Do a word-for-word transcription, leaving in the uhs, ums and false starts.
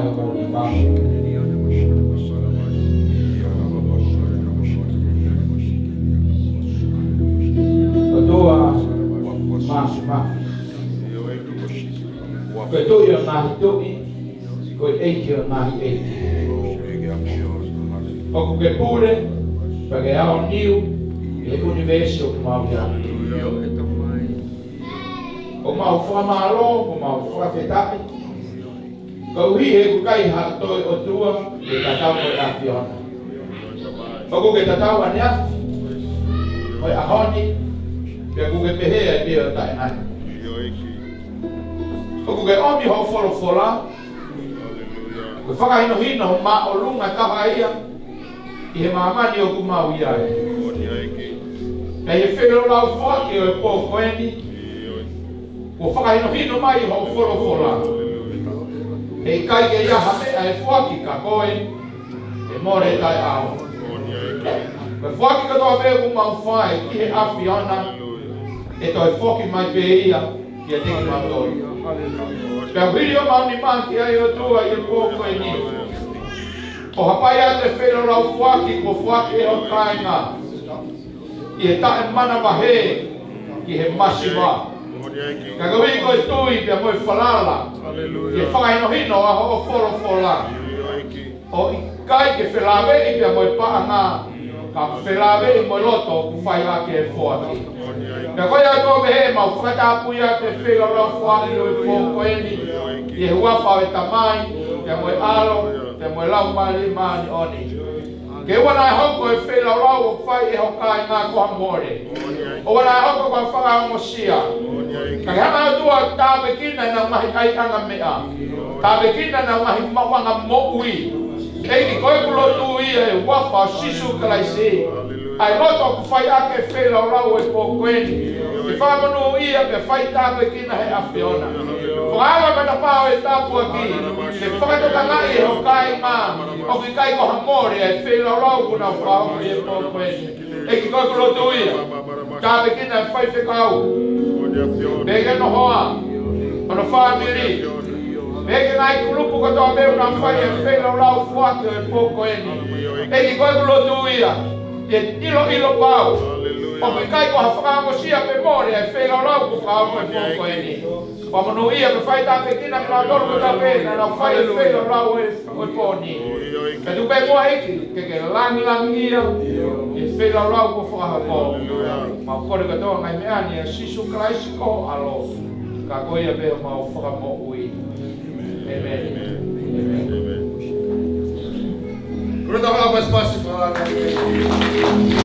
Moʻoni mau. ʻOtua Māfimafi. Ko e Tuʻi ʻo e ngaahi tuʻi, ko e ʻEiki ʻo e ngaahi ʻeiki. ʻOku ke pule, pea ke aoniu ʻi he ʻunivēsi ʻoku mau ʻi ai. ʻOku mau fakamālō, ʻoku mau fakafetaʻi koeʻuhi he ʻoku ʻikai ha toe ʻOtua ke tatau mo e ʻAfiona. ʻOku ke tatau ʻaneafi mo e ʻaho ni, pea ʻoku ke pehē ai pē ʻo taʻengata. ʻOku ke ʻomi hoʻo folofola, ko e fakahinohino māʻolunga taha ia ʻi he māmani ʻoku mau ʻi ai. Ka ʻi he feilaulau foaki ʻo e pō ko eni, kuo fakahinohino mai hoʻo folofola, he ʻikai ke ʻi ai ha meʻa ʻe foaki kia koe ʻe mole taʻeʻaonga. Ko e foaki kotoa pē ʻoku mau fai ki he ʻAfiona, ʻe toe foki mai pē ia kiate kimautolu. Pea ʻoku hili homau nima ki ai ʻOtua ʻi he pō ko eni, ʻo hapai atu e feilaulau foaki kuo foaki ʻe ho kāinga ʻi he taʻemanavahē ki he masiva. Ka koeʻuhi ko e tui pea mo e falala ki he fakahinohino ʻa hoʻo folofola, ʻo ʻikai ke felāveʻi pea mo e paʻanga, ka felāveʻi mo e loto ʻoku fai ʻaki e foaki. Pea ko ia ʻOtua pehē, mau fakatapui atu e feilaulau foaki ʻo e pō ko eni ʻi he huafa ʻo e Tamai, pea mo e ʻAlo, pea mo e Laumālie Māʻoniʻoni. Ke ʻoua naʻa hoko e feilaulau ʻoku fai ʻe ho kāinga ko ha mole. ʻOua naʻa hoko ko ha fakaongosia. Ka ke hanga ʻOtua ʻo tāpuekina ʻenau ngaahi ʻaiʻanga meʻa. Tāpuekina ʻenau ngaahi maʻuʻanga moʻui. ʻEiki, ko ʻeku lotu ia ʻi he huafa ʻo Sīsū Kalaisi, ʻa e loto ʻoku fai ʻaki e feilaulau ʻo e pō ko eni, ke fakamonūʻia pea fai tāpuekina ʻe he ʻAfiona. Fakaava matapā ʻo e tāpuaki ke fakatokangaʻi ʻe ho kāinga ʻoku ʻikai ko ha mole ʻa e feilaulau kuo nau fai ʻi he pō ko eni. ʻEiki, ko ʻeku lotu ia, tāpuekina e faifekau, pea ki hono hoa, hono fāmili, pea ki he ngaahi kulupu kotoa pē ʻoku nau fai e feilaulau foaki ʻo e pō ko eni. ʻEiki, ko ʻeku lotu ia, ʻi he ʻiloʻilo pau ʻoku ʻikai ko ha fakaongosia pe mole ʻa e feilaulau kuo fai ʻi he pō ko eni. Fakamonūʻia pea fai tāpuekina kinautolu kotoa pē naʻa nau fai e feilaulau ʻo e, ʻo e pō ni. Ka tuku pē muʻa ʻEiki, ke ke langilangiʻia ʻi he feilaulau kuo fakahoko. Mau kole kotoa e ngaahi meʻa ni ʻia Sīsū Kalaisi ko ho ʻAlo, ka ko ia pē homau Fakamoʻui. ʻĒmeni. ʻĒmeni. Ko e tau hā pasipasi fakalanga.